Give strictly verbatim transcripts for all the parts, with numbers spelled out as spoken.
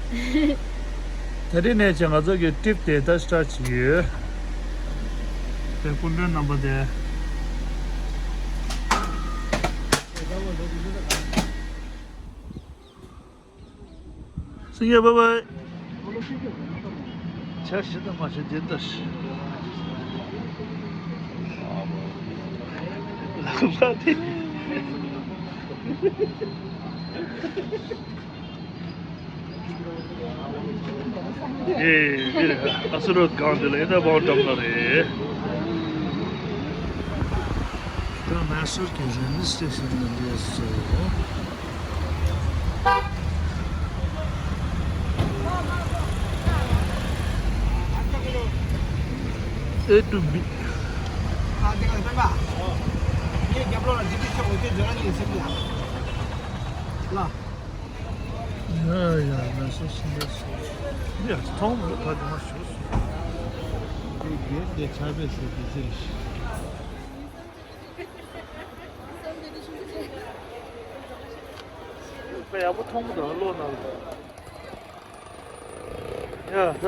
ད་རེས་ནས་ཀྱང་ང་ཚོ་གི་ཊིབ་དེ་ད་སི་ཊར་བྱེད་ཀྱི་ཡོད། དེ་སྐུ་མགྲོན་རྣམ་པ་དེ། སེང་གེ་བྷའི་བྷའི། ཆ་ཞིག་ཏུ་མ་ཤེས་དེ་ལྟ་ཞིག་ལག་པ་དེ། ཨེ། འདིར་ཨ་སུ་རོ་སྒང་འདི་ལ་ཨེ་ད་བང་འགྲམ་ན་རེད། ད་མེ་སོར་གྱི་རེལ་ཝེ་སི་ཊེ་ཤན་ནས་སླེབས་སོང་། ཨེ་ཊུ་བི། ཡ་ཡ། མེ་སོར་སུ་འདྲ་སོང་། ཡ་ཐོང་མེད་ཁ་དུ་མ་ཞུ་སོང་། འདི་གས་འདི་ཆ་བེད་སོ་གི་ཟེར་ཞིག་ཡག་པོ་མཐོང་གི་འདུག་བློ་ནང་ལ། ཡ་ད།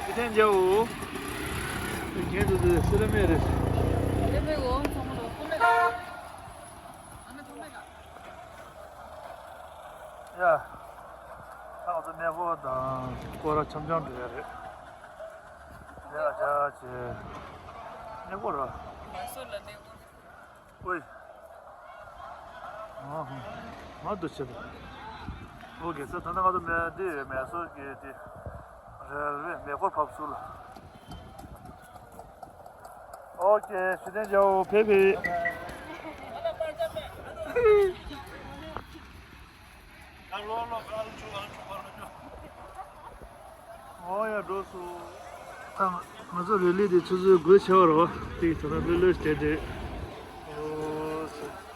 ཕྱི་ཐེན་རྒྱལ་བོ། རྒན་དུ་དུ་སེ་ར་མེ་རེད། སེ་ར་མེ་འོ་ཚང་མ་ལོ་ཚང་མེ་ག་ཨ་མེ་ཚང་མེ་ག་ཡ། ད་ང་ཚོ་གནས་སྐོར་དང་སྐོར་ར་འཆམ་འཆམ་འགྲོ་ཡ་རེད། ཡ་ཅག་ཅེ། གནས་སྐོར་ར། མ་སོ་ལ་གནས་སྐོར། ཨོའི། ཨ་ཧ། ང་འདུ་བྱེད་དོ། ཨོ་ཀེ་ས་ད་ནང་ང་ཚོ་མེ་འདི་མེ་སོར་གྱི་འདི། རེད་རེད། མེ་འཁོར་ཕབ་སུ་ལ། ཨོ་ཀེ་ཕྱི་ནས་ཇའོ་ཕེ་ཕེ། ཨོ་ཡ་འགྲོ་སོང་། ད་ང་ཚོ་རི་ལི་དེ་ཆུ་ཚོད་དགུ་ཆགས་པ་རེད་བ། དེ་ད་ལྟ་ལྷོད་ལྷོད་བྱས་ཏེ། ཨོ་སི།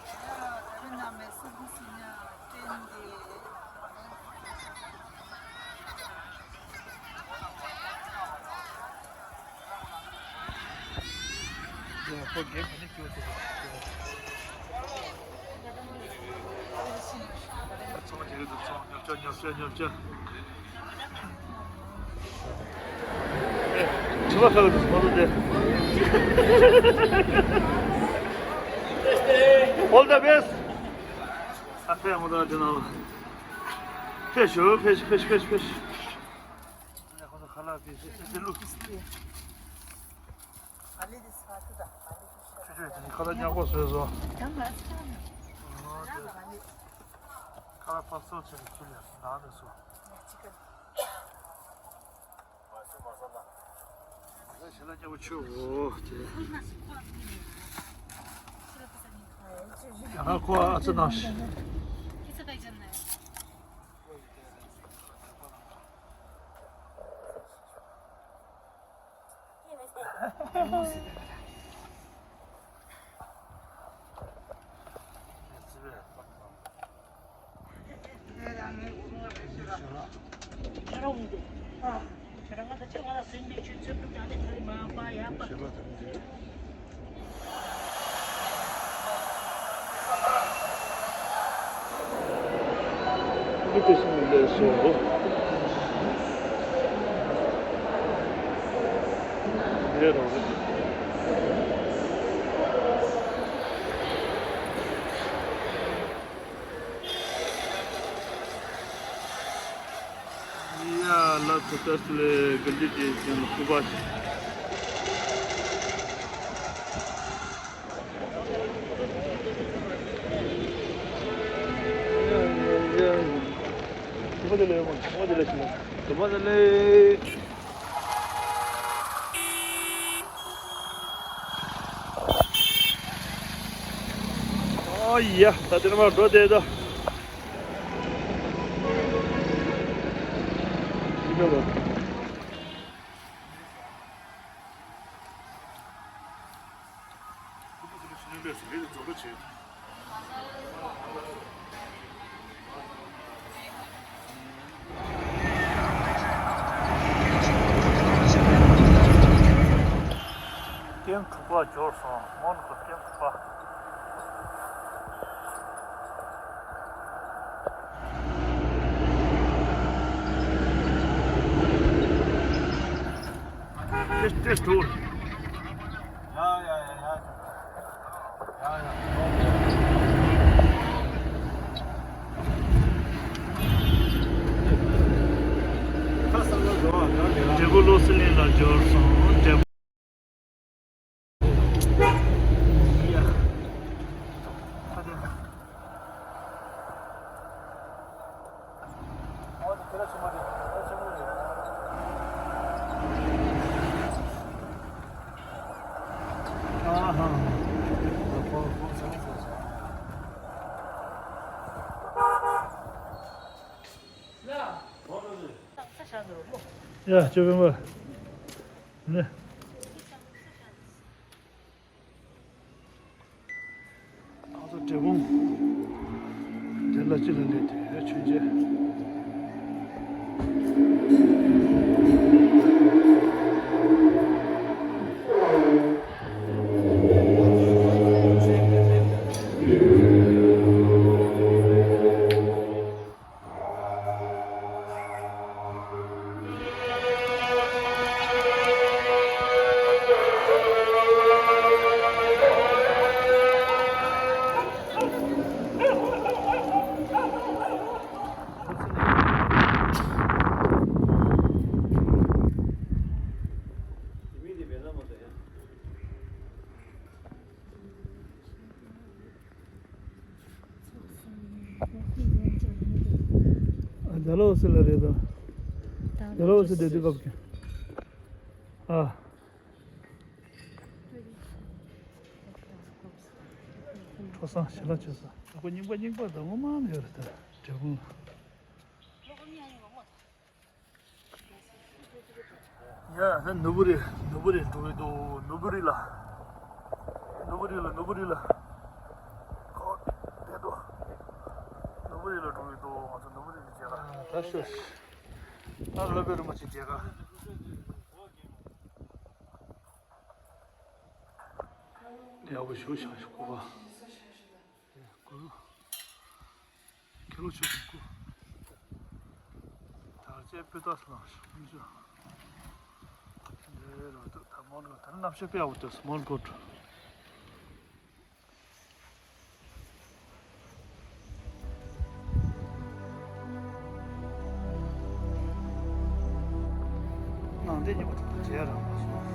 All the best. ཨ་ཕས་མོ་ད་དེ་ནང་ལ། ཕེབས་ཤོག་ཕེབས་ཤོག་ཕེབས་ཤོག་ཕེབས་ཤོག་ཁོ་ཚོ་ཁ་ལག་ཕེབས་ཤོག་ཨེ་ཙི་ལུ། ཆུ་ཆུ་དེ་ཁ་ལག་ཉག་པོ་བཟོས་སོང་། ཁ་ལག་ཕར་སོང་ཆེ་ནས་ཁྱེར་ཡ་ནང་ནས་སོང་། ཞལ་ལག་ཉག་པོ་མཆོད་འོ་དེ། ཡང་ཁོ་ཨ་ཙི་ནང་ཞིག་ཡ་ལ་ཐུ་ཏ་སི་ལེ་ག་ལི་ཏི་ཅན་ཁུ་པ། ཁུ་པ་དེ་ལེ་ཁུ་པ་དེ་ལེ་ཁུ་པ་དེ་ལེ། ཨོ་ཡ། ད་དེ་ནས་མར་འགྲོ་བསྡད་དོ། ཡིན་ནོ་ལོ། ཀེམ་དྲུག་པ་འབྱོར་སོང་། མོན་གྷོ་ཀེམ་དྲུག་པ། ཏེ་ཏེ་འགྲོ། འབྲས་བུ་བློ་གསལ་གླིང་ལ་འབྱོར་སོང་། འབྲས་བུ། ཡ། ཅོ་བེ་མ། ནི། ང་ཚོ་འབྲས་སྤུངས་དེ་ལ་ཅི་ལ་སླེབས་ཏེ་མཆོད་མཇལ། ཨ། ད་ལོ་སི་ལ་རེད་དོ། ད་ལོ་སི་དེ་དུས་སྐབས་ཀྱི། ཨ། ཁྲོ་སང་ཞལ་ལག་མཆོད་ས། ཨ་ཁུ་རྙིང་པ་རྙིང་པ་དང་ངོ་མ་ཡོད་རེད་ད། འབྲས་སྤུངས་ལ། ཡ། ད་ནུ་བུ་རི། ནུ་བུ་རི་འགྲོ་གི་འདུག་ནུ་བུ་རི་ལ། ནུ་བུ་རི་ལ། ནུ་བུ་རི་ལ། ཁོ་དེ་འདུག་ནུ་བུ་རི་ལ་འགྲོ་གི་འདུག་ང་ཚོ་ནུ་བུ་རི་ལ་མཇལ་ཁ། ད་ཤོད། ད་སློབ་དཔོན་རིན་པོ་ཆེ་མཇལ་ཁ། ཡག་པོ་ཞུ་བྱ་ཞུ་གོ་བ། ཁེ་ལོ་ཆོས་ཀྱི་སྐུ། དར་ལྕེ་སྤུས་དག་ལ་ཞུགས་མཆོད། འདི་རུ་ཐུག་ད་མོན་གྷོ་ད་ནི་གནམ་གཤིས་དཔེ་ཡག་པོ་འདུག་མོན་གྷོ། ནང་བསྟན་ཉིན་མོ་དེ་དང་མཇལ་རང་མ་སོང་།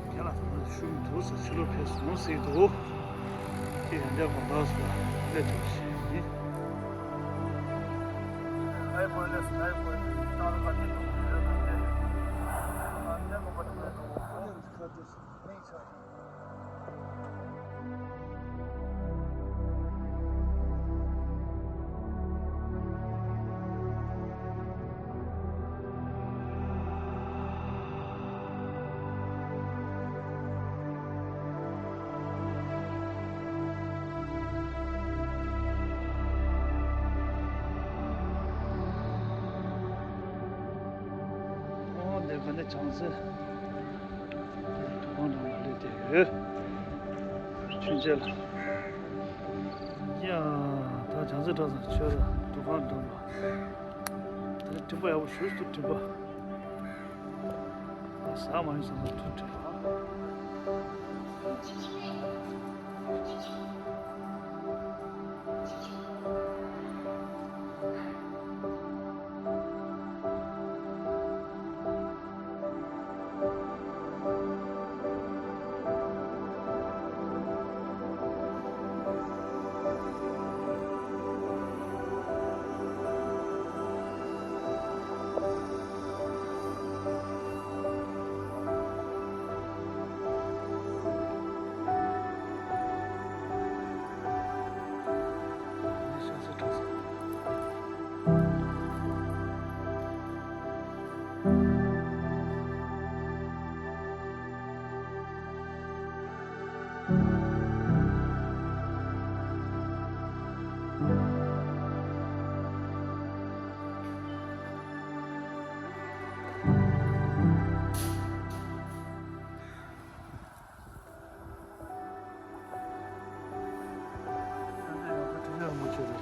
རྒན་ལགས་ད་ནི་ཤུལ་མི་འདུག་ཟེར་ཕྱི་ལོགས་ཕེབས་སོང་ཟེར་གྱི་འདུག་ཁྱེད་ཡོན་ཏན་དགོང་དག་སུ་ལ་སླེབས་ཐུབ་ཞེས་ཡིན། ཨོ་དེ་ག་ནས་བྱང་སེམས། འདུ་ཁང་འགྲམ་ལ་སླེབས་ཏེ་ཡོད། ཆུན་ཆེ་ལ། ཡ། ད་བྱང་རྩེ་གྲྭ་ཚང་ཆོས་ར་འདུ་ཁང་འགྲམ་ལ། ད་ནི་སྤྲིན་པ་ཡག་པོ་ཞེ་པོ་འདུག་སྤྲིན་པ། ཟ་མ་ཡིན་བསམ་ན་ཐུག་སྤྲིན་པ། ཁྱེད་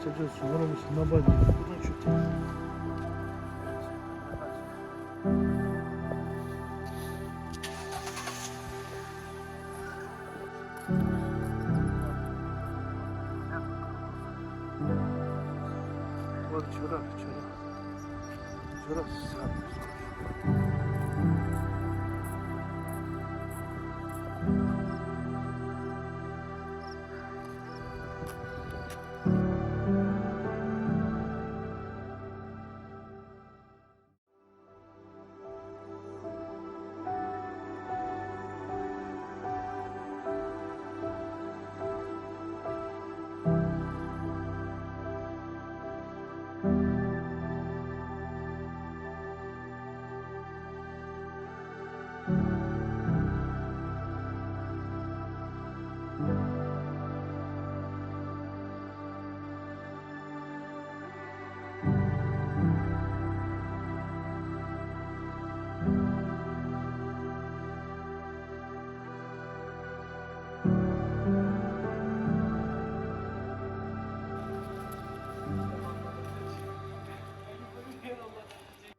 ཅག་གཟུངས་སྔགས་རིན་པོ་ཆེ་རྣམ་པ་གཉིས་ཀྱི་སྐུ་གདུང་མཆོད་རྟེན། ཆོས་ར་ཆོས་ར་ཆོས་ར་ས།